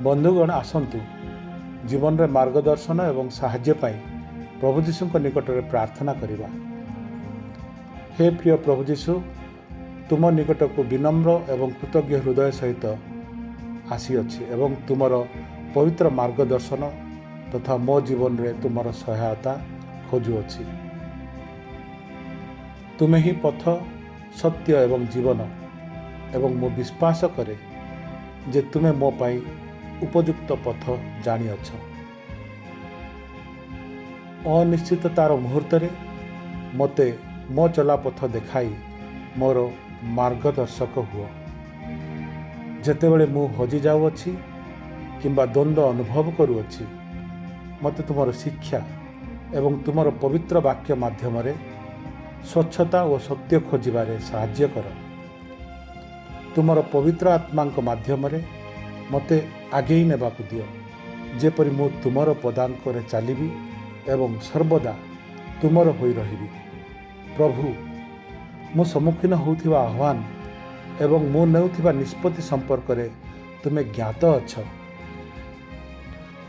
ବନ୍ଧୁଗଣ, ଆସନ୍ତୁ ଜୀବନରେ ମାର୍ଗଦର୍ଶନ ଏବଂ ସାହାଯ୍ୟ ପାଇଁ ପ୍ରଭୁ ଯୀଶୁଙ୍କ ନିକଟରେ ପ୍ରାର୍ଥନା କରିବା। ହେ ପ୍ରିୟ ପ୍ରଭୁ ଯୀଶୁ, ତୁମ ନିକଟକୁ ବିନମ୍ର ଏବଂ କୃତଜ୍ଞ ହୃଦୟ ସହିତ ଆସିଅଛି ଏବଂ ତୁମର ପବିତ୍ର ମାର୍ଗଦର୍ଶନ ତଥା ମୋ ଜୀବନରେ ତୁମର ସହାୟତା ଖୋଜୁଅଛି। ତୁମେ ହିଁ ପଥ, ସତ୍ୟ ଏବଂ ଜୀବନ ଏବଂ ମୁଁ ବିଶ୍ୱାସ କରେ ଯେ ତୁମେ ମୋ ପାଇଁ ଉପଯୁକ୍ତ ପଥ ଜାଣିଅଛ। ଅନିଶ୍ଚିତତାର ମୁହୂର୍ତ୍ତରେ ମୋତେ ମୋ ଚଲାପଥ ଦେଖାଇ ମୋର ମାର୍ଗଦର୍ଶକ ହୁଅ। ଯେତେବେଳେ ମୁଁ ହଜି ଯାଉଅଛି କିମ୍ବା ଦ୍ୱନ୍ଦ୍ୱ ଅନୁଭବ କରୁଅଛି, ମୋତେ ତୁମର ଶିକ୍ଷା ଏବଂ ତୁମର ପବିତ୍ର ବାକ୍ୟ ମାଧ୍ୟମରେ ସ୍ୱଚ୍ଛତା ଓ ସତ୍ୟ ଖୋଜିବାରେ ସାହାଯ୍ୟ କର। ତୁମର ପବିତ୍ର ଆତ୍ମାଙ୍କ ମାଧ୍ୟମରେ ମୋତେ ଆଗେଇ ନେବାକୁ ଦିଅ, ଯେପରି ମୁଁ ତୁମର ପଦାଙ୍କରେ ଚାଲିବି ଏବଂ ସର୍ବଦା ତୁମର ହୋଇ ରହିବି। ପ୍ରଭୁ, ମୁଁ ସମ୍ମୁଖୀନ ହେଉଥିବା ଆହ୍ୱାନ ଏବଂ ମୁଁ ନେଉଥିବା ନିଷ୍ପତ୍ତି ସମ୍ପର୍କରେ ତୁମେ ଜ୍ଞାତ ଅଛ।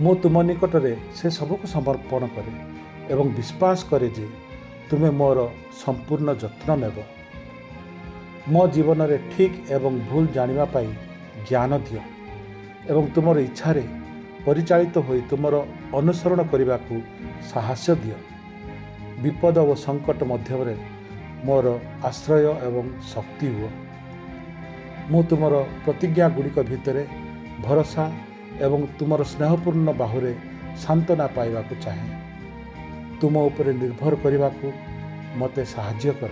ମୁଁ ତୁମ ନିକଟରେ ସେ ସବୁକୁ ସମର୍ପଣ କରେ ଏବଂ ବିଶ୍ୱାସ କରେ ଯେ ତୁମେ ମୋର ସମ୍ପୂର୍ଣ୍ଣ ଯତ୍ନ ନେବ। ମୋ ଜୀବନରେ ଠିକ୍ ଏବଂ ଭୁଲ ଜାଣିବା ପାଇଁ ଜ୍ଞାନ ଦିଅ ଏବଂ ତୁମର ଇଚ୍ଛାରେ ପରିଚାଳିତ ହୋଇ ତୁମର ଅନୁସରଣ କରିବାକୁ ସାହସ ଦିଅ। ବିପଦ ଓ ସଙ୍କଟ ମଧ୍ୟରେ ମୋର ଆଶ୍ରୟ ଏବଂ ଶକ୍ତି ହୁଅ। ମୁଁ ତୁମର ପ୍ରତିଜ୍ଞା ଗୁଡ଼ିକ ଭିତରେ ଭରସା ଏବଂ ତୁମର ସ୍ନେହପୂର୍ଣ୍ଣ ବାହୁରେ ସାନ୍ତ୍ୱନା ପାଇବାକୁ ଚାହେଁ। ତୁମ ଉପରେ ନିର୍ଭର କରିବାକୁ ମୋତେ ସାହାଯ୍ୟ କର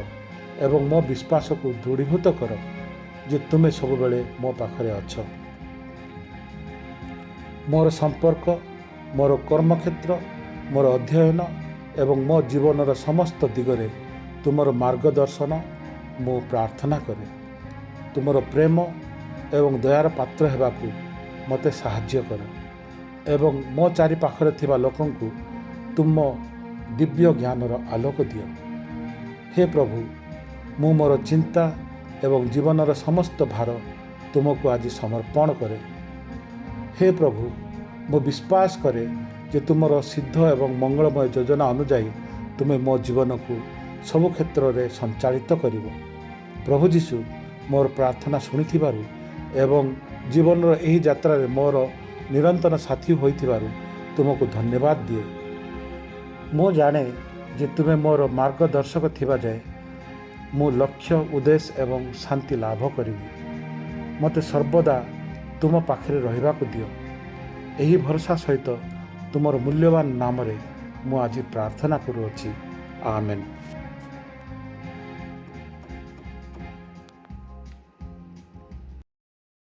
ଏବଂ ମୋ ବିଶ୍ୱାସକୁ ଦୃଢ଼ୀଭୂତ କର ଯେ ତୁମେ ସବୁବେଳେ ମୋ ପାଖରେ ଅଛ। ମୋର ସମ୍ପର୍କ, ମୋର କର୍ମକ୍ଷେତ୍ର, ମୋର ଅଧ୍ୟୟନ ଏବଂ ମୋ ଜୀବନର ସମସ୍ତ ଦିଗରେ ତୁମର ମାର୍ଗଦର୍ଶନ ମୁଁ ପ୍ରାର୍ଥନା କରେ। ତୁମର ପ୍ରେମ ଏବଂ ଦୟାର ପାତ୍ର ହେବାକୁ ମୋତେ ସାହାଯ୍ୟ କର ଏବଂ ମୋ ଚାରିପାଖରେ ଥିବା ଲୋକଙ୍କୁ ତୁମ ଦିବ୍ୟ ଜ୍ଞାନର ଆଲୋକ ଦିଅ। ହେ ପ୍ରଭୁ, ମୁଁ ମୋର ଚିନ୍ତା ଏବଂ ଜୀବନର ସମସ୍ତ ଭାର ତୁମକୁ ଆଜି ସମର୍ପଣ କରେ। ହେ ପ୍ରଭୁ, ମୁଁ ବିଶ୍ୱାସ କରେ ଯେ ତୁମର ସିଦ୍ଧ ଏବଂ ମଙ୍ଗଳମୟ ଯୋଜନା ଅନୁଯାୟୀ ତୁମେ ମୋ ଜୀବନକୁ ସବୁ କ୍ଷେତ୍ରରେ ସଞ୍ଚାଳିତ କରିବ। ପ୍ରଭୁ ଯୀଶୁ, ମୋର ପ୍ରାର୍ଥନା ଶୁଣିଥିବାରୁ ଏବଂ ଜୀବନର ଏହି ଯାତ୍ରାରେ ମୋର ନିରନ୍ତର ସାଥୀ ହୋଇଥିବାରୁ ତୁମକୁ ଧନ୍ୟବାଦ ଦିଏ। ମୁଁ ଜାଣେ ଯେ ତୁମେ ମୋର ମାର୍ଗଦର୍ଶକ ଥିବା ଯାଏ ମୁଁ ଲକ୍ଷ୍ୟ, ଉଦ୍ଦେଶ୍ୟ ଏବଂ ଶାନ୍ତି ଲାଭ କରିବି। ମୋତେ ସର୍ବଦା ତୁମ ପାଖରେ ରହିବାକୁ ଦିଅ। ଏହି ଭରସା ସହିତ ତୁମର ମୂଲ୍ୟବାନ ନାମରେ ମୁଁ ଆଜି ପ୍ରାର୍ଥନା କରୁଅଛି। ଆମେନ୍।